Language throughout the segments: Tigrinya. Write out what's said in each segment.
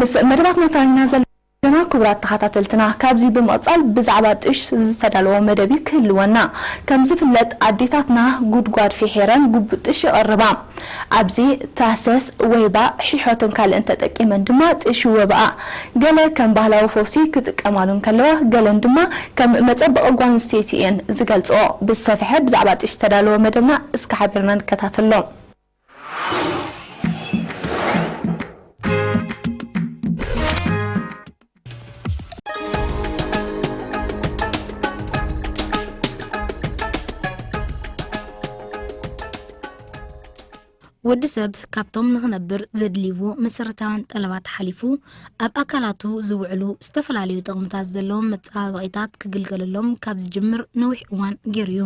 ምስ መደባትና ተራኒና ዘለና ክቡራት ተኸታተልትና፣ ካብዚ ብምቕጻል ብዛዕባ ጥሽ ዝተዳለወ መደብ እዩ ክህልወና። ከም ዝፍለጥ ኣዴታትና ጉድጓድ ፊሒረን ግቡእ ጥሽ ይቐርባ። ኣብዚ ታህሰስ፣ ወይባ፣ ሒሖትን ካልእን ተጠቂመን ድማ ጥሽ ይወብኣ። ገለ ከም ባህላዊ ፈውሲ ክጥቀማሉ እንከለዋ፣ ገለን ድማ ከም መጸበቒ ጓል ኣንስተይቲ እየን ዝገልጽኦ። ብዝሰፍሐ ብዛዕባ ጥሽ ዝተዳለወ መደብና እስከ ሓቢርና ንከታተሎ። ወዲ ሰብ ካብቶም ንኽነብር ዘድልይዎ መሰረታውያን ጠለባት ሓሊፉ፣ ኣብ ኣካላቱ ዝውዕሉ ዝተፈላለዩ ጥቕምታት ዘለዎም መጸባበቒታት ክግልገለሎም ካብ ዝጅምር ነዊሕ እዋን ገይሩ እዩ።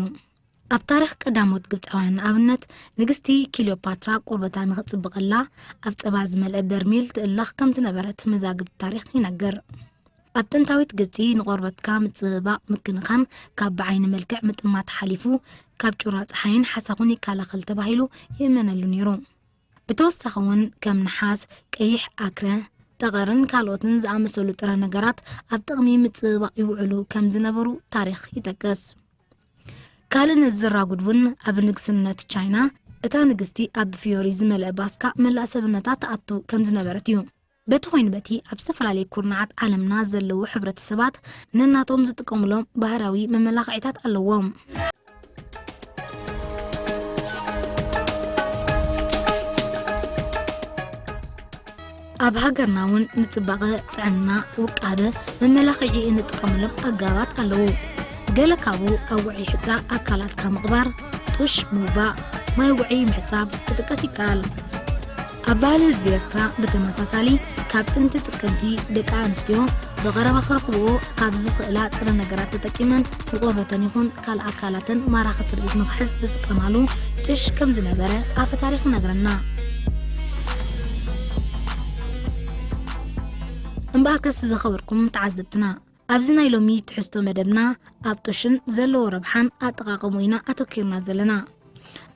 ኣብ ታሪኽ ቀዳሞት ግብጻውያን ንኣብነት፣ ንግስቲ ክሊዮፓትራ ቆርበታ ንኽጽብቐላ ኣብ ጸባ ዝመልአ በርሚል ትእለኽ ከም ዝነበረት መዛግብቲ ታሪኽ ይነግር። ኣብ ጥንታዊት ግብጺ ንቆርበትካ ምጽብባቕ ምክንኻን ካብ ብዓይኒ መልክዕ ምጥማት ሓሊፉ፣ ካብ ጩራ ጸሓይን ሓሳኹን ይከላኸል ተባሂሉ ይእመነሉ ነይሩ። ብተወሳኺ እውን ከም ነሓስ፣ ቀይሕ ኣክረ፣ ጠቐርን ካልኦትን ዝኣመሰሉ ጥረ ነገራት ኣብ ጥቕሚ ምጽብባቕ ይውዕሉ ከም ዝነበሩ ታሪኽ ይጠቅስ። ካልእ ነዚ ዘራጉድ እውን ኣብ ንግስነት ቻይና እታ ንግስቲ ኣብ ፍዮሪ ዝመልአ ባስካ መላእ ሰብነታ ትኣቱ ከም ዝነበረት እዩ። በቲ ኮይኑ በቲ ኣብ ዝተፈላለየ ኩርናዓት ዓለምና ዘለዉ ሕብረተሰባት ነናቶም ዝጥቀሙሎም ባህርያዊ መመላኽዒታት ኣለዎም። ኣብ ሃገርና እውን ንጽባቐ፣ ጥዕና፣ ውቃበ፣ መመላኽዒ እንጥቀመሎም ኣገባባት ኣለዉ። ገለ ካብኡ ኣብ ውዑይ ሑጻ ኣካላትካ ምቕባር፣ ጡሽ ምውባእ፣ ማይ ውዑይ ምሕጻብ ክጥቀስ ይከኣል። ኣብ ባህሊ ህዝቢ ኤርትራ ብተመሳሳሊ ካብ ጥንቲ ጥቅምቲ ደቂ ኣንስትዮ ብቐረባ ክረኽብኦ ካብ ዝኽእላ ጥረ ነገራት ተጠቂመን ንቆርበተን ይኹን ካልእ ኣካላተን ማራኺ ትርኢት ንኽሕዝ ዝጥቀማሉ ጥሽ ከም ዝነበረ ኣፈ ታሪኽ ይነግረና። እምበኣርከስ ዝኸበርኩም ተዓዘብትና፣ ኣብዚ ናይ ሎሚ ትሕዝቶ መደብና ኣብ ጥሽን ዘለዎ ረብሓን ኣጠቓቕምኡ ኢና ኣተኲርና ዘለና።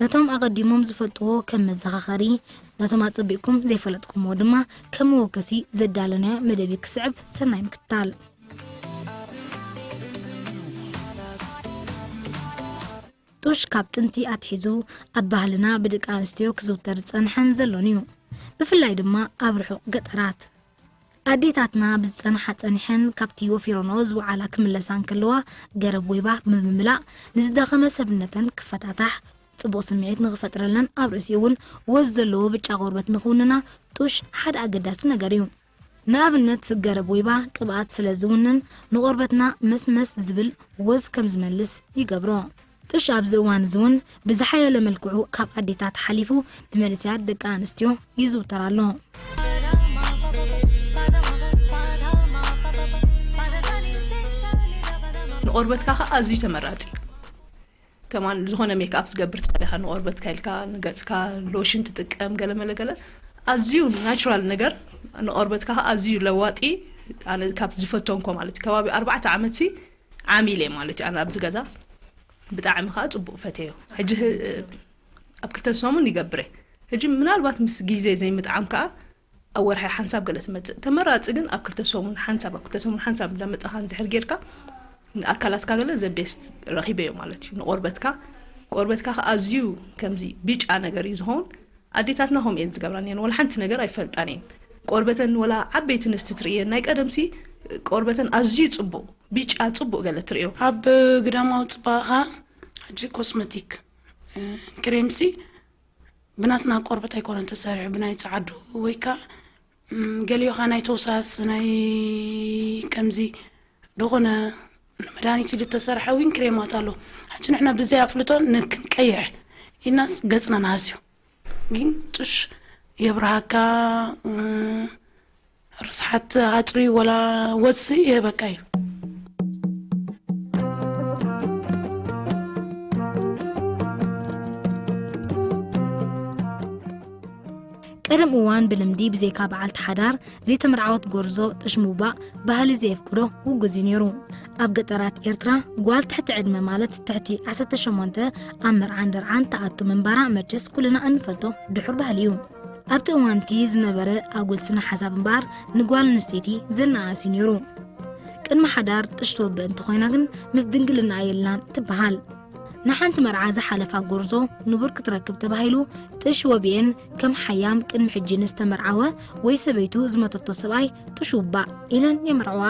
ነቶም ኣቐዲሞም ዝፈልጥዎ ከም መዘኻኸሪ፣ ነቶም ኣጸቢቕኩም ዘይፈለጥኩምዎ ድማ ከም መወከሲ ዘዳለናዮ መደብ እዩ ክስዕብ። ሰናይ ምክትታል። ጡሽ ካብ ጥንቲ ኣትሒዙ ኣብ ባህልና ብደቂ ኣንስትዮ ክዝውተር ዝጸንሐን ዘሎን እዩ። ብፍላይ ድማ ኣብ ርሑቕ ገጠራት። ኣዴታትና ብዝጸንሓ ጸኒሐን ካብቲ ወፊረንኦ ዝወዓላ ክምለሳ እንከለዋ፣ ገረብ ወይባ ብምምላእ ንዝደኸመ ሰብነተን ክፈታታሕ፣ ጽቡቕ ስምዒት ንኽፈጥረለን፣ ኣብ ርእሲኡ እውን ወዝ ዘለዎ ብጫ ቆርበት ንኽውንና ጡሽ ሓደ ኣገዳሲ ነገር እዩ። ንኣብነት፣ ገረብ ወይባ ቅብኣት ስለ ዝውንን፣ ንቆርበትና መስመስ ዝብል ወዝ ከም ዝመልስ ይገብሮ። ጡሽ ኣብዚ እዋን እዚ እውን ብዝሓየለ መልክዑ ካብ ኣዴታት ሓሊፉ ብመንእሰያት ደቂ ኣንስትዮ ይዝውተር ኣሎ። ንቆርበትካ ኸኣ ኣዝዩ ተመራጺ። ከማን ዝኾነ ሜክኣፕ ትገብር ትኽእል ኢኻ፣ ንቆርበትካ ኢልካ፣ ንገጽካ ሎሽን ትጥቀም፣ ገለ መለ ገለ። ኣዝዩ ናቹራል ነገር፣ ንቆርበትካ ኸኣ ኣዝዩ ለዋጢ። ኣነ ካብ ዝፈተንኮ ማለት እዩ፣ ከባቢ ኣርባዕተ ዓመትሲ ዓሚለ ማለት እዩ፣ ኣነ ኣብዚ ገዛ። ብጣዕሚ ኸኣ ጽቡቕ ፈተዮ። ሕጂ ህ-፣ ኣብ ክልተ ሰሙን ይገብረ። ሕጂ ምናልባት ምስ ግዜ ዘይምጥዓም ከኣ ኣብ ወርሒ ሓንሳብ ገለ ትመጽእ። ተመራጺ ግን ኣብ ክልተ ሰሙን ሓንሳብ፣ ኣብ ክልተ ሰሙን ሓንሳብ እንዳመጻኻ እንድሕር ጌርካ፣ ንኣካላትካ ገለ ዘ ቤስት ረኺበዮ ማለት እዩ። ንቆርበትካ፣ ቆርበትካ ኸኣ ኣዝዩ ከምዚ ቢጫ ነገር እዩ ዝኸውን። ኣዴታትና ከምኡ እየን ዝገብራ ነየን። ወላ ሓንቲ ነገር ኣይፈልጣን እየን። ቆርበተን ወላ ዓበይቲ ኣንስቲ ትርእየን፣ ናይ ቀደምሲ ቆርበተን ኣዝዩ ጽቡቕ፣ ቢጫ ጽቡቕ ገለ ትርእዮ። ኣብ ግዳማዊ ጽባቐኻ ሕጂ ኮስመቲክ፣ እ፣ ክሬምሲ ብናትና ቆርበት ኣይኮነን ተሰሪሑ፣ ብናይ ጸዓዱ ወይ ከኣ፣ እም፣ ገሊኡ ከኣ ናይ ተውሳስ፣ ናይ ከምዚ ዝኾነ ንመድሃኒት ኢሉ እተሰርሐ እውን ክሬማት ኣሎ። ሕጂ ንሕና ብዘይ ኣፍልጦ ንክንቀይሕ ኢልናስ ገጽና ንሃስዮ። ግን ጡሽ የብርሃካ፣ እም፣ ርስሓት ኣጽርዩ ወላ ወጽእ ይህበካ እዩ። ቀደም እዋን ብልምዲ ብዘይካ በዓልቲ ሓዳር ዘይተመርዓወት ጎርዞ ጥሽ ምውባእ ባህሊ ዘየፍቅዶ ውጉዝ እዩ ነይሩ። ኣብ ገጠራት ኤርትራ ጓል ትሕቲ ዕድመ ማለት ትሕቲ ዓሰርተ ሸሞንተ ኣብ መርዓን ደርዓን ትኣቱ ምንባራ መቸስ ኩልና እንፈልጦ ድሑር ባህሊ እዩ። ኣብቲ እዋንቲ ዝነበረ ኣጉል ስነ ሓሳብ እምበኣር ንጓል ኣንስተይቲ ዘነኣእስ እዩ ነይሩ። ቅድሚ ሓዳር ጥሽ ትወብእ እንተኾይና ግን ምስ ድንግልና የላን ትበሃል። ንሓንቲ መርዓ ዝሓለፋ ጎርዞ ንቡር ክትረክብ ተባሂሉ ጥሽ ወቢኤን ከም ሓያም ቅድሚ ሕጂ ንዝተመርዓወ ወይ ሰበይቱ ዝመተቶ ሰብኣይ ጥሽ ውባእ ኢለን የመርዕዋ።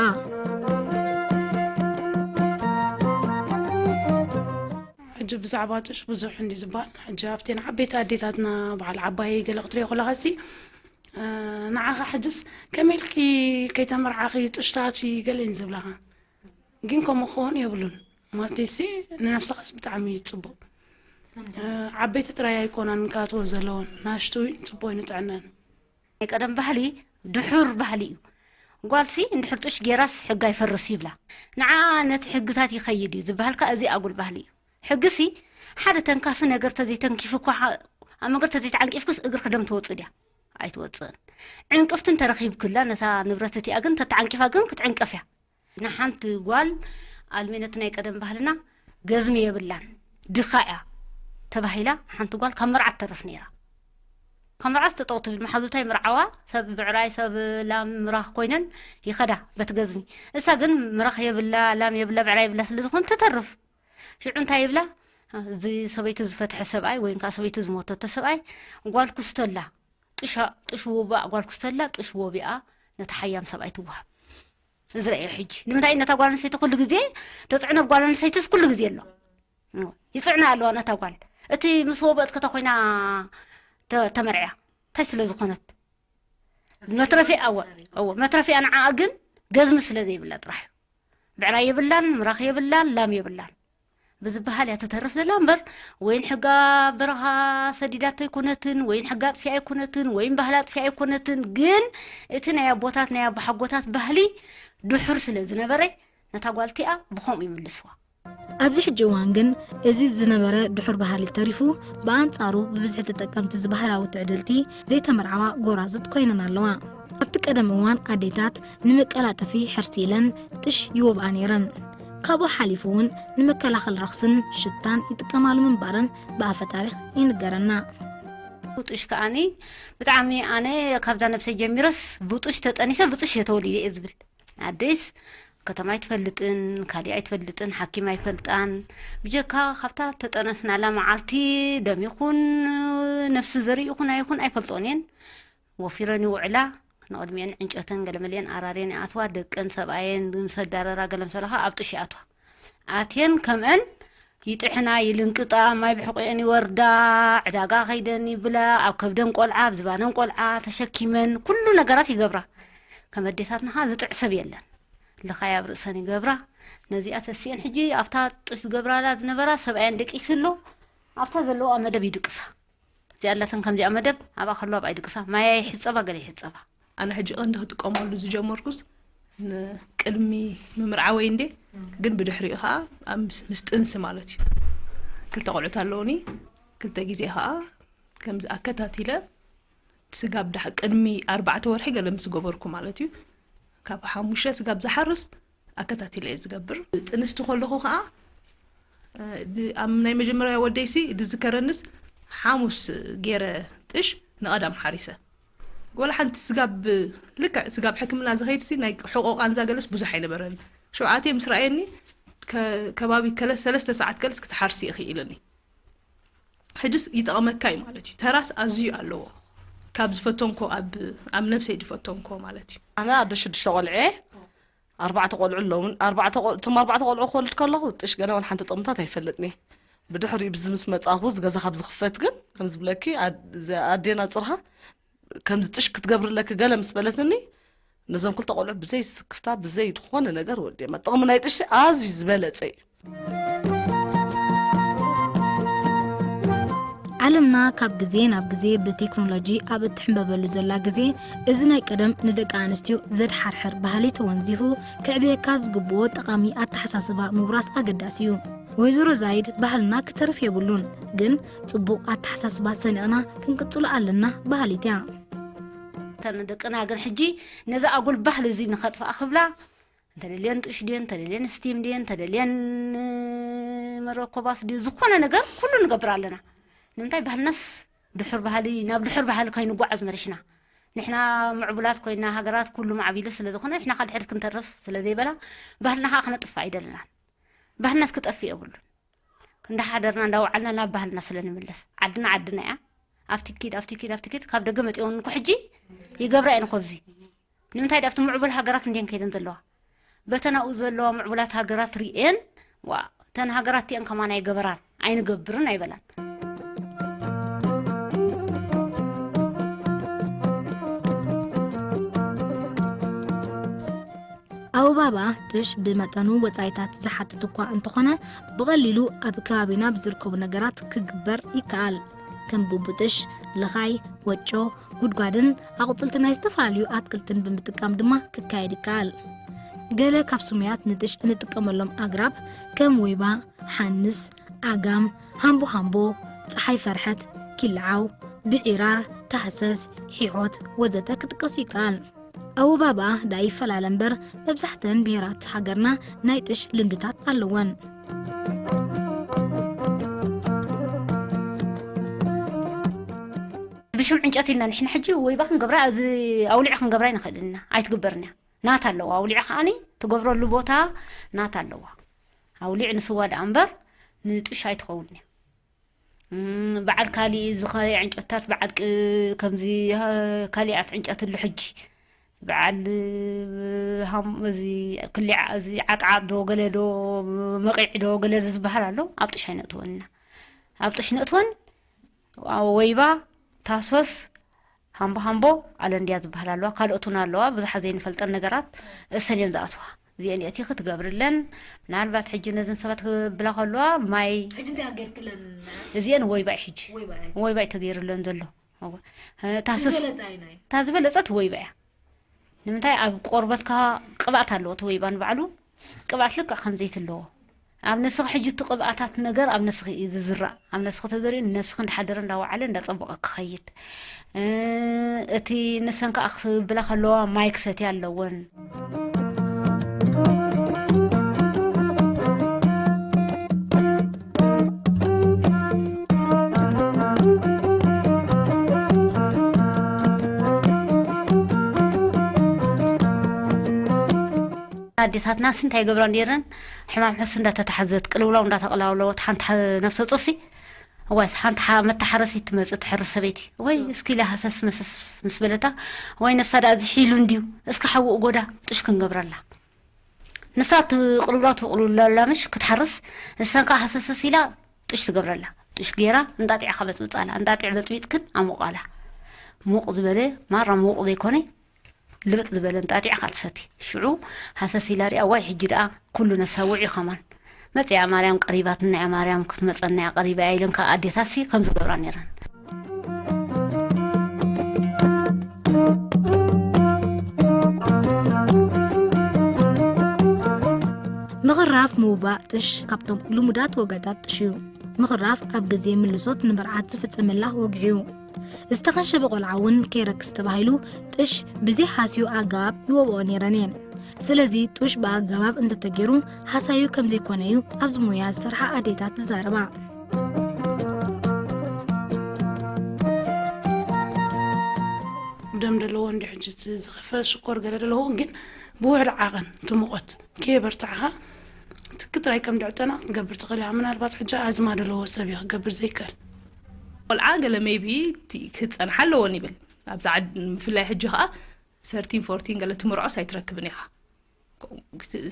ሕጂ ብዛዕባ ጥሽ ብዙሕ እንዲ ዝበሃል ሕጂ ኣብተን ዓበይቲ ኣዴታትና በዓል ዓባይ ገለ ክትሪኦ ከለኻሲ ንዓኻ ሕጅስ ከመይ ኢልኪ ከይተመርዓኺ ጥሽታቲ ገለ እየን ዝብላኻ። ግን ከምኡ ክኸውን የብሉን። ማለትሲ ንነብስኻስ ብጣዕሚ እዩ ፅቡቕ። ዓበይቲ ጥራይ ኣይኮናን ክኣትዎ ዘለዎን፣ ናሽቱ እውን ፅቡቕ እዩ ንጥዕናን። ናይ ቀደም ባህሊ ድሑር ባህሊ እዩ። ጓልሲ እንድሕር ጡሽ ጌራስ ሕጋ ይፈርስ ይብላ። ንዓ ነቲ ሕግታት ይኸይድ እዩ ዝበሃል ከኣ እዚ ኣጉል ባህሊ እዩ። ሕግሲ ሓደ ተንካፊ ነገር ተዘይተንኪፉ እኳ ኣብ መንገዲ ተዘይተዓንቂፍክስ እግርኪ ደም ትወፅእ ድያ? ኣይትወፅእን። ዕንቅፍቲ እንተረኺብክላ ነታ ንብረት እቲኣ ግን ተተዓንቂፋ ግን ክትዕንቀፍ እያ። ንሓንቲ ጓል ኣልሜነቲ ናይ ቀደም ባህልና ገዝሚ የብላን ድኻ እያ ተባሂላ ሓንቲ ጓል ካብ መርዓ ትተርፍ ነይራ። ካብ መርዓ ዝተጠቕ ትብል መሓዙታ ይምርዓዋ ሰብ ብዕራይ ሰብ ላም ምራኽ ኮይነን ይኸዳ በቲ ገዝሚ። እሳ ግን ምራኽ የብላ ላም የብላ ብዕራይ የብላ ስለ ዝኾን ትተርፍ። ሽዑ እንታይ ይብላ? እዚ ሰበይቱ ዝፈትሐ ሰብኣይ ወይ ከዓ ሰበይቱ ዝሞተቶ ሰብኣይ ጓል ኩስተላ ጥሻ ጥሽ ውባእ ጓል ኩስተላ ጥሽ ወቢኣ ነቲ ሓያም ሰብኣይ ትወሃብ። እዚ ረእዮ ሕጂ ንምንታይ ነታ ጓል ኣንስተይቲ ኩሉ ግዜ ተፅዕኖ ብ ጓል ኣንስተይትስ ኩሉ ግዜ ኣሎ። ይፅዕና ኣለዋ ነታ ጓል እቲ ምስ ወበእት ከታ ኮይና ተመርዕያ እንታይ ስለ ዝኾነት መትረፊ ኣወ መትረፊያ ንዓኣ ግን ገዝሚ ስለ ዘይብላ ጥራሕ እዩ። ብዕራይ የብላን፣ ምራኽ የብላን፣ ላም የብላን ብዝበሃል እያ ትተርፍ ዘላ እምበር ወይን ሕጋ በረኻ ሰዲዳቶ ኣይኮነትን፣ ወይን ሕጋ ኣጥፊኣ ኣይኮነትን፣ ወይን ባህሊ ኣጥፊኣ ኣይኮነትን። ግን እቲ ናይ ኣቦታት ናይ ኣቦሓጎታት ባህሊ ድሑር ስለ ዝነበረ ነታ ጓል እቲኣ ብኸምኡ ይምልስዋ። ኣብዚ ሕጂ እዋን ግን እዚ ዝነበረ ድሑር ባህሊ ተሪፉ ብኣንጻሩ ብብዝሒ ተጠቀምቲ እዚ ባህላዊ ትዕድልቲ ዘይተመርዓዋ ጎራዙት ኮይነን ኣለዋ። ኣብቲ ቀደም እዋን ኣዴታት ንመቀላጠፊ ሕርሲ ኢለን ጥሽ ይወብኣ ነይረን። ካብኡ ሓሊፉ እውን ንመከላኸሊ ረኽስን ሽታን ይጥቀማሉ ምንባረን ብኣፈ ታሪኽ ይንገረና። ጥሽ ከኣኒ ብጣዕሚ ኣነ ካብዛ ነብሰይ ጀሚረስ ብጡሽ ተጠኒሰ ብጡሽ እየ ተወሊደ እየ ዝብል። ኣደይስ ከተማ ኣይትፈልጥን፣ ካሊእ ኣይትፈልጥን፣ ሓኪም ኣይፈልጣን። ብጀካ ካብታ ተጠነስናላ መዓልቲ ደም ይኹን ነብሲ ዘርኢ ይኹን ኣይኹን ኣይፈልጦን እየን። ወፊረን ይውዕላ። ንቕድሚአን ዕንጨተን ገለመለየን ኣራርየን ይኣትዋ። ደቀን ሰብኣየን ምስ ኣዳረራ ገለ ምስ በላኻ ኣብ ጥሽ ይኣትዋ። ኣትየን ከምአን ይጥሕና፣ ይልንቅጣ፣ ማይ ብሕቑኤን ይወርዳ፣ ዕዳጋ ከይደን ይብላ፣ ኣብ ከብደን ቆልዓ፣ ኣብ ዝባነን ቆልዓ ተሸኪመን ኩሉ ነገራት ይገብራ። ከም ኣዴታትና ኸዓ ዝጥዕ ሰብ የለን። ልኻይ ኣብ ርእሰን ይገብራ። ነዚኣ ተሲኤን ሕጂ ኣብታ ጥሽ ዝገብራላ ዝነበራ ሰብኣየን ደቂሱ ኣሎ፣ ኣብታ ዘለዋ መደብ ይድቅሳ። እዚኣ ኣላተን ከምዚኣ መደብ ኣብኣ ከሎ ኣብኣ ይድቅሳ። ማያ ይሕጸባ፣ ገለ ይሕጸባ። ኣነ ሕጂ ቀንዲ ክጥቀመሉ ዝጀመርኩስ ንቅድሚ ምምርዓወይ እንዴ፣ ግን ብድሕሪኡ ከዓ ኣብ ምስ ጥንሲ ማለት እዩ። ክልተ ቆልዑት ኣለውኒ። ክልተ ግዜ ከዓ ከምዚ ኣከታቲለ ስጋብ ዳሕ ቅድሚ ኣርባዕተ ወርሒ ገለ ምስ ገበርኩ ማለት እዩ። ካብ ሓሙሽተ ስጋብ ዝሓርስ ኣከታቲለ እየ ዝገብር። ጥንስቲ ከለኹ ከዓ ኣብ ናይ መጀመርያ ወደይሲ ዝዝከረንስ ሓሙስ ገይረ ጥሽ ንቐዳም ሓሪሰ። ወላ ሓንቲ ስጋብ ልክዕ ስጋብ ሕክምና ዝኸይድሲ ናይ ሕቆ ቃንዛ ገለስ ብዙሕ ኣይነበረን። ሸውዓተ ምስ ረኣየኒ ከባቢ ሰለስተ ሰዓት ገለስ ክትሓርሲ ኢኺ ኢለኒ። ሕጅስ ይጠቕመካ እዩ ማለት እዩ። ተራስ ኣዝዩ ኣለዎ። ካብ ዝፈተንኮ ኣብ ኣብ ነብሰይ ዝፈተንኮ ማለት እዩ። ኣነ ኣደ ሽዱሽተ ቆልዐ ኣርባዕተ ቆልዑ ኣለውን። ኣርባዕተ ቆል- እቶም ኣርባዕተ ቆልዑ ክወልድ ከለኹ ጥሽ ገለ ወላ ሓንቲ ጥቕምታት ኣይፈልጥን እየ። ብድሕሪኡ ብዚ ምስ መጻኹ እዚ ገዛ ካብ ዝኽፈት ግን ከም ዝብለኪ ኣድ- እዚ ኣዴና ጽርሃ ከምዚ ጥሽ ክትገብርለኪ ገለ ምስ በለትኒ ነዞም ክልተ ቆልዑ ብዘይ ስክፍታ ብዘይ ዝኾነ ነገር ወልድየማ። ጥቕሚ ናይ ጥሽ ኣዝዩ ዝበለጸ እዩ። ዓለምና ካብ ግዜ ናብ ግዜ ብቴክኖሎጂ ኣብ እትሕምበበሉ ዘላ ግዜ፣ እዚ ናይ ቀደም ንደቂ ኣንስትዮ ዘድሓርሕር ባህሊ ተወንዚፉ ክዕብየካ ዝግብኦ ጠቓሚ ኣተሓሳስባ ምውራስ ኣገዳሲ እዩ። ወይዘሮ ዛይድ ባህልና ክተርፍ የብሉን፣ ግን ጽቡቕ ኣተሓሳስባ ሰኒቕና ክንቅጽሎ ኣለና በሃሊት እያ። እተን ደቅና ግን ሕጂ ነዚ ኣጉል ባህሊ እዚ ንኸጥፍኣ ክብላ እንተደልየን ጥሽ ድየን እንተደልየን ስቲም ድየን እንተደልየን መረኮባስ ድዩ ዝኾነ ነገር ኩሉ ንገብር ኣለና። ንምንታይ ባህልናስ ድሑር ባህሊ፣ ናብ ድሑር ባህሊ ከይንጓዓዝ መሪሽና። ንሕና ምዕቡላት ኮይና፣ ሃገራት ኩሉ ማዕቢሉ ስለ ዝኾነ፣ ንሕና ካብ ድሕሪት ክንተርፍ ስለ ዘይበላ፣ ባህልና ከዓ ክነጥፍእ ኣይደለናን። ባህልና ክጠፍእ የብሉን። እንዳሓደርና እንዳወዓልና ናብ ባህልና ስለ ንምለስ፣ ዓድና ዓድና እያ። ኣብቲ ኪድ፣ ኣብቲ ኪድ፣ ኣብቲ ኪድ፣ ካብ ደገ መፂኦን እኮ ሕጂ ይገብራ እየን እኮ ኣብዚ። ንምንታይ ድኣ ኣብቲ ምዕቡል ሃገራት እንድየን ከይደን ዘለዋ? በተን ኣብኡ ዘለዋ ምዕቡላት ሃገራት ሪኤን፣ ዋ፣ እተን ሃገራት እቲአን ከማን ኣይገበራን፣ ኣይንገብርን ኣይበላን። ኣውባባ ጥሽ ብመጠኑ ወጻኢታት ዝሓትት እኳ እንተኾነ፣ ብቐሊሉ ኣብ ከባቢና ብዝርከቡ ነገራት ክግበር ይከኣል። ከም ጉቡጥሽ፣ ልኻይ፣ ወጮ፣ ጉድጓድን ኣቑጽልቲ ናይ ዝተፈላለዩ ኣትክልትን ብምጥቃም ድማ ክካየድ ይከኣል። ገለ ካብ ስሙያት ንጥሽ እንጥቀመሎም ኣግራብ ከም ወይባ፣ ሓንስ፣ ዓጋም፣ ሃምቦ ሃምቦ፣ ጸሓይ ፈርሐት፣ ኪልዓው፣ ብዒራር፣ ታህሰስ፣ ሒሖት ወዘተ ክጥቀሱ ይከኣል። ኣወባብኣ ደኣ ይፈላለ እምበር፣ መብዛሕተን ብሄራት ሃገርና ናይ ጥሽ ልምድታት ኣለወን። ብሽም ዕንጨት ኢልና ንሕና ሕጂ ወይባ ክንገብራ፣ እዚ ኣውሊዕ ክንገብራ ኣይንኽእልን ኢና፣ ኣይትግበርን እያ። ናት ኣለዋ፣ ኣውሊዕ ከዓኒ ትገብረሉ ቦታ ናት ኣለዋ። ኣውሊዕ ንስዋ ደኣ እምበር ንጥሽ ኣይትኸውን እያ። እም፣ በዓል ካሊእ ዝኸ-፣ ዕንጨትታት በዓል ቅ-፣ ከምዚ፣ ሀ-፣ ካሊኣት ዕንጨት ኣሎ ሕጂ። በዓል፣ ሃም-፣ እዚ ክሊዓ፣ እዚ ዓጥዓጥ ዶ ገለ ዶ መቒዕ ዶ ገለ ዝበሃል ኣሎ። ኣብ ጥሽ ኣይነእትወን ኢና። ኣብ ጥሽ ነእትወን ወይባ፣ ታሶስ፣ ሃምቦ ሃምቦ፣ ኣለንድያ ዝበሃል ኣለዋ። ካልኦት እውን ኣለዋ። ብዙሓት ዘይንፈልጠን ነገራት እሰን እየን ዝኣትዋ። እዚአን እቲኺ ትገብርለን። ምናልባት ሕጂ ነዘን ሰባት ክብላ ከለዋ ማይ ሕጂ እንታይ ኣገርክለን? እዚአን ወይባ እዩ ሕጂ። ወይባ እዩ። ወይባ እዩ ተገይሩለን ዘሎ። እወ። እ፣ እታ ስስ-፣ ዝበለጸ ኣይናይ? እታ ዝበለጸት ወይባ እያ። ንምንታይ ኣብ ቆርበትካ ቅብኣት ኣለዎ፣ እቲ ወይባ ንባዕሉ ቅብኣት ልክዕ ከም ዘይቲ ኣለዎ። ኣብ ነብስኺ ሕጂ እቲ ቅብኣታት ነገር ኣብ ነብስኺ እዩ ዝዝራእ። ኣብ ነብስኺ ተዘሪኡ ንነብስኺ እንዳሓደረ እንዳወዓለ እንዳጸበቐ ክኸይድ። እ፣ እቲ ንሰን ከኣ ክብላ ከለዋ ማይ ክሰትያ ኣለወን። ኣዴታትናስ እንታይ ይገብራ ነይረን? ሕማም ሕሱር እንዳተታሕዘት፣ ቅልውላው እንዳተቀላውለወት፣ ሓንቲ ሓ-፣ ነፍሰ ጡርሲ፣ እዋይ፣ ሓንቲ ሓ-፣ መተሓረሲት ትመጽእ፣ ትሕርስ ሰበይቲ። ወይ እስኪ ኢላ ሃሰስ መሰስ ምስ በለታ፣ ወይ ነፍሳ ደኣ ዝሒሉ እንድዩ፣ እስኪ ሓዊ እጎዳ፣ ጥሽ ክንገብረላ። ንሳ እቲ ቅልውላው ትቕልውለላ ምሽ ክትሓርስ፣ ንሳ ከኣ ሃሰሰስ ኢላ ጥሽ ትገብረላ። ጥሽ ገይራ እንጣጢዕ ከበጥብጻላ። እንጣጢዕ በጥቢጥክን ኣሙቓላ። ሙቕ ዝበለ፣ ማራ ሙቕ ዘይኮነ፣ ልብጥ ዝበለ እንጣጢዕ ከኣ ትሰቲ። ሽዑ ሃሰስ ኢላ ሪኣ፣ ዋይ፣ ሕጂ ደኣ ኩሉ ነፍሳ ውዒ ከማን። መጺኣ ማርያም ቀሪባትና እያ፣ ማርያም ክትመጸና እያ፣ ቀሪባ እያ ኢለን ከኣ ኣዴታትሲ ከም ዝገብራ ነይረን። ምኽራፍ ምውባእ ጥሽ ካብቶም ልሙዳት ወግዕታት ጥሽ እዩ። ምኽራፍ ኣብ ግዜ ምልሶት ንመርዓት ዝፍጸመላ ወግዒ እዩ። ዝተኸንሸበ ቆልዓ እውን ከይረክስ ተባሂሉ ጥሽ ብዘይ ሃስዩ ኣገባብ ይወብኦ ነይረን እየን። ስለዚ ጡሽ ብኣገባብ እንተተገይሩ ሃሳዩ ከም ዘይኮነ እዩ ኣብዚ ሞያ ዝሰርሓ ኣዴታት ዝዛረባ። ደም ዘለዎ እንዲ ሕጂ እቲ ዝኸፈ ሽኮር ገለ ዘለዎ ግን ብውሕድ ዓቐን እቲ ሙቐት ከየበርታዕኻ ትኪ ጥራይ ከም ድዕጠና ክትገብር ትኽእል ኢኻ። ምናልባት ሕጂ ኣዝማ ዘለዎ ሰብ እዩ ክገብር ዘይክእል። ቆልዓ ገለ ሜቢ እቲ ክጸንሓ ኣለወን ይብል። ኣብዛ ዓድ-፣ ብፍላይ ሕጂ ኸኣ ሰርቲን ፎርቲን ገለ ትምርዖስ ኣይትረክብን ኢኻ።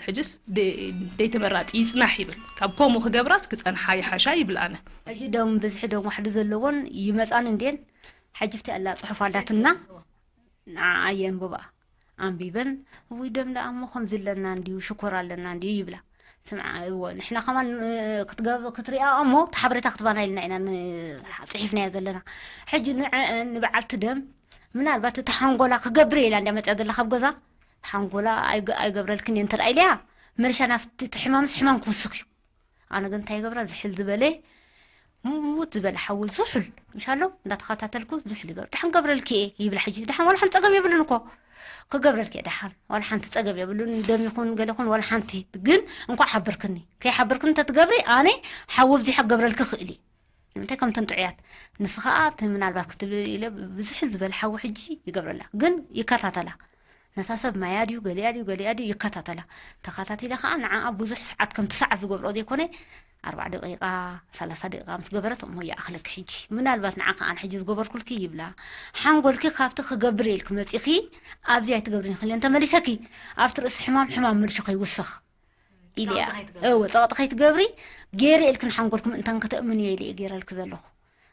ሕጅስ ደ-፣ ደይ ተመራጺ ይጽናሕ ይብል። ካብ ከምኡ ክገብራስ ክጸንሓ ይሓሻ ይብል ኣነ። ሕጂ ደም ብዝሒ ደም ዋሕዲ ዘለዎን ይመጻን እንዴን፣ ሕጂ ኣብቲ ኣላ ጽሑፍ ኣላትና፣ ንዓኣ የንብባ። ኣንቢበን፣ "እውይ፣ ደም ደኣ እሞ ከምዚ ኣለና እንድዩ፣ ሽኮር ኣለና እንድዩ" ይብላ። ስምዓ፣ እወ፣ ንሕና ከማን፣ እ፣ ክትገብ-፣ ክትሪኣ እሞ፣ እቲ ሓበሬታ ክትባና ኢልና ኢና ን-፣ ጽሒፍናዮ ዘለና። ሕጂ ንዐ-፣ ንበዓልቲ ደም፣ ምናልባት እቲ ሓንጎላ ክገብር እየ ኢላ እንድያ መጽያ ዘላ ካብ ገዛ፣ ሓንጎላ ኣይገ-፣ ኣይገብረልክን እየ እንተ ደኣ ኢለያ፣ መሊሻ ናብቲ፣ እቲ ሕማምስ ሕማም ክውስኽ እዩ። ኣነ ግን እንታይ ይገብራ፣ ዝሕል ዝበለ፣ ሙት ዝበለ ሓዊ ዝሑል፣ ምሽ ኣሎ፣ እንዳተኸታተልኩ ዝሑል ይገብር። "ደሓን ገብረልኪ እየ" ይብላ። ሕጂ ደሓን ዋላ ሓንቲ ጸገም የብሉን እኮ። "ክገብረልኪ እየ ደሓን፣ ዋላ ሓንቲ ጸገም የብሉን፣ ደም ይኹን ገለ ይኹን ዋላ ሓንቲ። ግን እንኳዕ ሓበርክኒ። ከይሓበርክኒ እንተትገብሪ፣ ኣነ ሓዊ ኣብዚሐ ክገብረልኪ ክእል እየ። እንታይ ከምተን ጥዑያት ንስ ከዓ እቲ ምናልባት ክትብል ኢለ ብዙሕ ዝበል ሓዊ ሕጂ ይገብረላ ግን ይከታተላ ነታ ሰብ ማያ ድዩ ገሊኣ ድዩ ገሊኣ ድዩ ይከታተላ ተኸታቲለ ከዓ ንዓኣ ብዙሕ ሰዓት ከምቲ ሰዓት ዝገብሮ ዘይኮነ ኣርባዕ ደቂቃ ሰላሳ ደቂቃ ምስ ገበረት እሞ ይኣኽለኪ ሕጂ ምናልባት ንዓ ከዓ ሕጂ ዝገበርኩልኪ ይብላ ሓንጎልኪ ካብቲ ክገብር ኢልኪ መፂኺ ኣብዚ ኣይትገብርን ክልዮን ተመሊሰኪ ኣብቲ ርእሲ ሕማም ሕማም ምልሹ ከይውስኽ ኢልያ እወ ጸቕጢ ከይትገብሪ ገይረ ኢልክን ሓንጎልኩም እንታን ከተእምንዮ ኢለ እየ ገይረልኪ ዘለኹ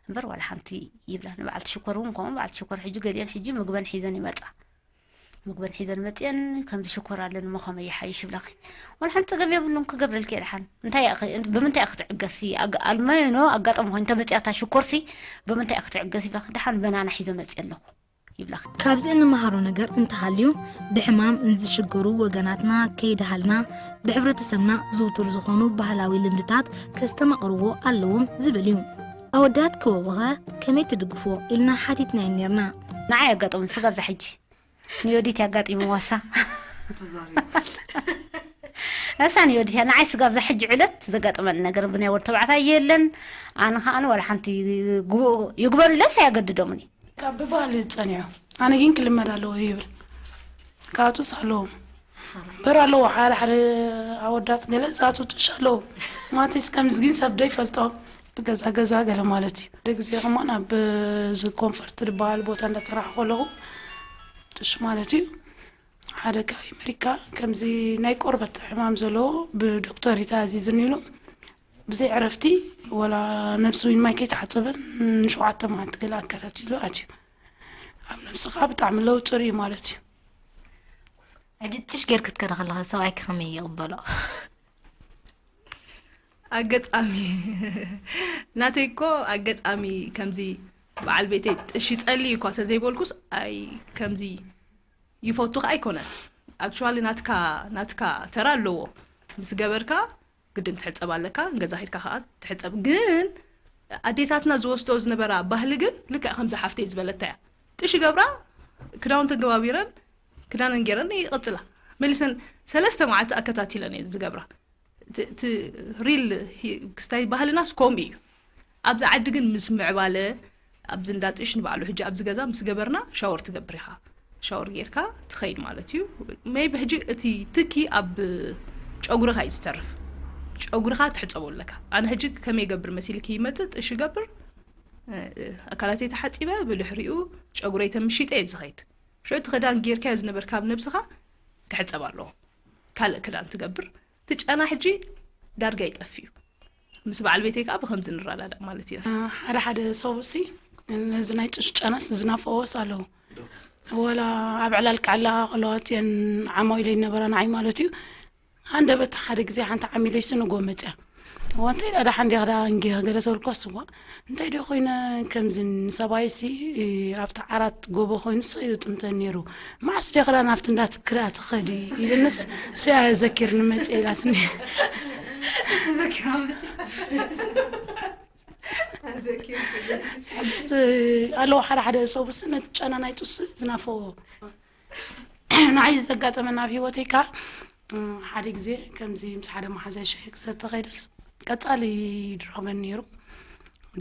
እምበር ዋላ ሓንቲ ይብላ ንበዓልቲ ሽኮር እውን ከምኡ በዓልቲ ሽኮር ሕጂ ገሊአን ሕጂ ምግበን ሒዘን ይመጻ ምግበን ሒዘን መፅአን ከምዚ ሽኮር ኣለኒ ሞ ከመይ ይሓይሽ ይብላኺ ዋላ ሓንቲ ፀገም የብሉን ክገብረልኪ እየ ድሓን እንታይ እያ ኸ- ብምንታይ እያ ክትዕገሲ ኣጋ- ኣልመኖ ኣጋጣሚ ኮይኑ ተመፅያታ ሽኮርሲ ብምንታይ እያ ክትዕገስ ይብላኺ ድሓን በናና ሒዘ መፅአ ኣለኹ ይብላኺ ካብዚ እንመሃሮ ነገር እንተሃልዩ፣ ብሕማም ንዝሽገሩ ወገናትና ከይደሃልና ብሕብረተሰብና ዝውቱር ዝኾኑ ባህላዊ ልምድታት ከስተማቕርዎ ኣለዎም ዝብል እዩ። ኣወዳት ከወውኸ ከመይ ትድግፍዎ ኢልና ሓቲትናየን ነይርና። ንዓይ ኣጋጠሙኒ ስጋብ ዝሕጂ ንዮዲት ኣጋጢምዋሳ እሳ ንዮዲት እያ ንዓይ ስጋብ ዝሕጂ ዕለት ዘጋጠመኒ ነገር ብናይ ወዲ ተባዕታይ የለን ኣነ ከዓኒ ዋላ ሓንቲ ይግበሩ ኢለስ ኣየገድዶምኒ ካብ ብባህሊ ዝጸንሑ ኣነ ግን ክልመድ ኣለዎ ይብል። ክኣትውስ ኣለዎም እምበር ኣለዎ ሓደ ሓደ ኣወዳት ገለ ዝኣትው ጥሽ ኣለዎ። ማቲስ ከምዚ ግን ሰብ ዶ ይፈልጦም ብገዛ ገዛ ገለ ማለት እዩ። ሓደ ግዜ ከማን ኣብ እዚ ኮንፈርት ዝበሃል ቦታ እንዳሰራሕኩ ከለኹ ጥሽ ማለት እዩ ሓደ ካብ ኣሜሪካ ከምዚ ናይ ቆርበት ሕማም ዘለዎ ብዶክተር እዩ ተኣዚዙኒ ኢሉ ብዘይ ዕረፍቲ ወላ ነብሲ ዊን ማይ ከይተሓጸበ ንሸውዓተ መዓልቲ ገለ ኣከታቲሉ ኣትዩ። ኣብ ነብሲ ከኣ ብጣዕሚ ለውጢ ርእዩ ማለት እዩ። ሕጂ ጥሽ ጌርኪ ክትከዲ ከለኺ ሰብኣይኪ ከመይ ይቕበሎ? ኣገጣሚ ናተይ እኮ ኣገጣሚ ከምዚ በዓል ቤተይ ጥሽ ይጸሊ እኳ ተዘይበልኩስ ኣይ ከምዚ ይፈቱ ከኣ ኣይኮነን። ኣክቹዋሊ ናትካ ናትካ ተራ ኣለዎ ምስ ገበርካ ግድን ትሕጸብ ኣለካ ንገዛ ከድካ ከኣ ትሕጸብ ግን ኣዴታትና ዝወስዶ ዝነበራ ባህሊ ግን ልክዕ ከምዚ ሓፍተይ ዝበለታ እያ ጥሽ ይገብራ ክዳውንተን ገባቢረን ክዳነን ገይረን ይቕጽላ መሊሰን ሰለስተ መዓልቲ ኣከታቲለን እየን ዝገብራ እቲ ሪል ክስታይ ባህልናስ ከምኡ እዩ ኣብዚ ዓዲ ግን ምስ ምዕባለ ኣብዚ እንዳ ጥሽ ንባዕሉ ሕጂ ኣብዚ ገዛ ምስ ገበርና ሻወር ትገብር ኢኻ ሻወር ጌርካ ትኸይድ ማለት እዩ maybe ሕጂ እቲ ትኪ ኣብ ጨጉርኻ እዩ ዝተርፍ ጨጉርኻ ትሕፀቦ ኣለካ ኣነ ሕጂ ከመይ ገብር መሲልኪ ይመፅእ ጥሽ ይገብር ኣካላተይ ተሓፂበ ብድሕሪኡ ጨጉረይ ተምሺጠ እየ ዝኸይድ ሽዑ እቲ ክዳን ጌርካዮ ዝነበርካ ኣብ ነብስኻ ክሕፀብ ኣለዎ ካልእ ክዳን ትገብር እቲ ጨና ሕጂ ዳርጋ ይጠፍ እዩ ምስ በዓል ቤተይ ከዓ ብከምዚ ንረዳዳእ ማለት እዩ ሓደ ሓደ ሰብሲ ነዚ ናይ ጥሽ ጨናስ ዝናፈወስ ኣለዉ ወላ ኣብ ዕላል ክዕላ ከለዋ እቲአን ዓማዊለይ ነበራ ንዓይ ማለት እዩ ሃንደበት ሓደ ግዜ ሓንቲ ዓሚለይሲ ንጎ መፅያ እዋ እንታይ ዳ ደሓን ዲኻ ዳ እንጌ ገለ ተበልኳስ እዋ እንታይ ዶ ኮይነ ከምዚ ሰብኣይሲ ኣብቲ ዓራት ጎቦ ኮይኑ ስኢሉ ጥምተን ነይሩ መዓስ ዲኻ ዳ ናብቲ እንዳትክዳ ትኸዲ ኢልንስ እሱ እያ ዘኪርኒ መፅየ ኢላትኒ ሕጅስቲ ኣለዎ ሓደ ሓደ ሰብሲ ነቲ ጨና ናይ ጡስ ዝናፈዎ ንዓይ ዘጋጠመና ኣብ ሂወተይ ከኣ ሓደ ግዜ ከምዚ ምስ ሓደ መሓዛይ ሻሂ ክሰቲ ከይደስ ቀጻሊ ይድረበኒ ነይሩ።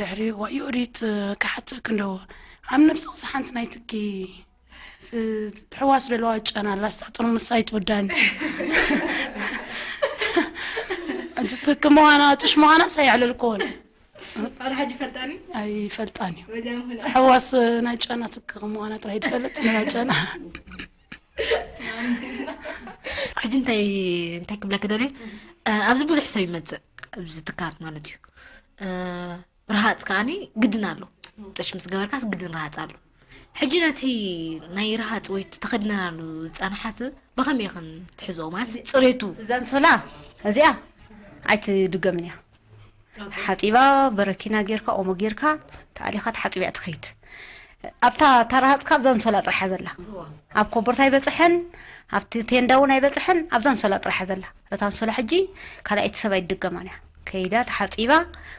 ድሕሪ ዋይ ኦዲት ክሓተክ እንደዎ ኣብ ነብስኽስ ሓንቲ ናይ ትኪ ሕዋስ ደለዋ ጨና ኣላ ስታ ጥርሙስ ኣይትወዳኒ። ሕጂ ትኪ ምዃና ጥሽ ምዃና ሳይዕለልክዎን ኣነ ሕጂ ይፈልጣኒ ኣይፈልጣን እዩ በዚኣ ምኽንያት ሕዋስ ናይ ጨና ትክ ምዃና ጥራይ ትፈልጥ ናይ ጨና ሕጂ እንታይ እንታይ ክብለኪ ደልየ ኣብዚ ብዙሕ ሰብ ይመፅእ ኣብዚ ትካል ማለት እዩ ርሃፅ ከዓኒ ግድን ኣሎ ጥሽ ምስ ገበርካስ ግድን ርሃፅ ኣሎ ሕጂ ነቲ ናይ ርሃፅ ወይ ተኸድነናሉ ዝፀናሓስ ብኸመይ ኢኽን ትሕዝኦ ማለት ፅሬቱ እዛ ኣንሶላ እዚኣ ኣይትድገምን እያ ሓፂባ በረኪና ጌርካ ኦሞ ጌርካ ተኣሊኻ ተሓፂባ እያ ትኸይድ ኣብታ ተራሃፅካ ኣብዛ ኣንሶላ ጥራሕ ዘላ ኣብ ኮቦርታ ኣይበፅሐን ኣብቲ ቴንዳ እውን ኣይበፅሐን ኣብዛ ኣንሶላ ጥራሕ ዘላ እታ ኣንሶላ ሕጂ ካልኣይቲ ሰብ ኣይትድገማን እያ ከይዳ ተሓፂባ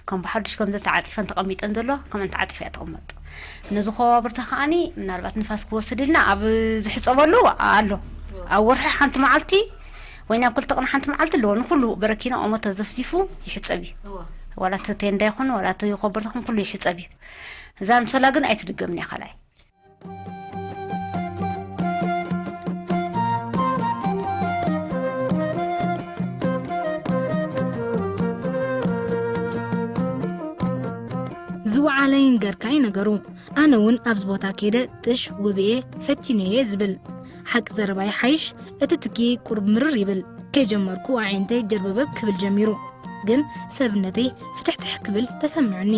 ከም ብሓዱሽ ከምዘን ተዓፂፈን ተቐሚጠን ዘለዋ ከምአን ተዓፂፋ እያ ትቕመጥ ነዚ ኸባብርታ ከዓኒ ምናልባት ንፋስ ክወስድ ኢልና ኣብ ዝሕፀበሉ ኣሎ ኣብ ወርሒ ሓንቲ መዓልቲ ወይ ናብ ክልተ ቅን ሓንቲ መዓልቲ ኣለዎ ንኩሉ በረኪና ኦሞ ተዘፍዚፉ ይሕፀብ እዩ ዋላ እቲ ቴንዳ ይኹን ዋላ እቲ ኮቦርታ ይኹን ኩሉ ይሕጸብ እዩ። እዛ ኣንሶላ ግን ኣይትድገምን እያ ካልኣይ። ዝወዓለ ይንገርካ እዩ ነገሩ። ኣነ እውን ኣብዚ ቦታ ከይደ ጥሽ ውብኤ ፈቲነዮ እየ ዝብል። ሓቂ ዘረባ ይሓይሽ፣ እቲ ትኪ ቁሩብ ምርር ይብል። ከይጀመርኩ ኣዒንተይ ጀርበበብ ክብል ጀሚሩ። ግን ሰብነተይ ፍትሕትሕ ክብል ተሰሚዑኒ።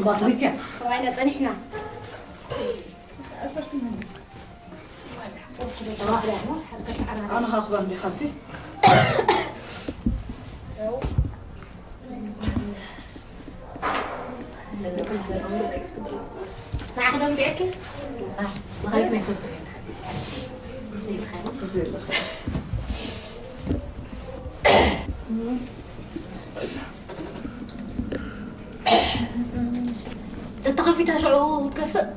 ባትሪክ እያ። ከማይና ጸኒሕና። ኣነ ኻኽባ እንዲ ኻብዚ። ንዓኽ ዶ እምቢዕኪ? መኻይድ ናይ ኮንትሮል። ተተኸፊታ ሽዑ ክትከፍእ።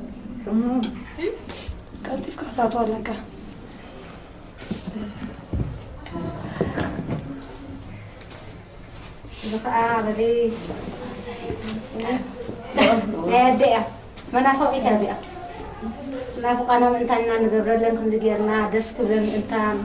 ቀልጢፍካ ክትኣትዋ ኣለካ። እዚ ኸኣ በሊ ናይ ኣደ እያ። መናፍቒት እያ እዚኣ። ናፍቓና ምእንታን ኢና ንገብረለን፣ ከምዚ ጌርና ደስ ክብለን ምእንታን።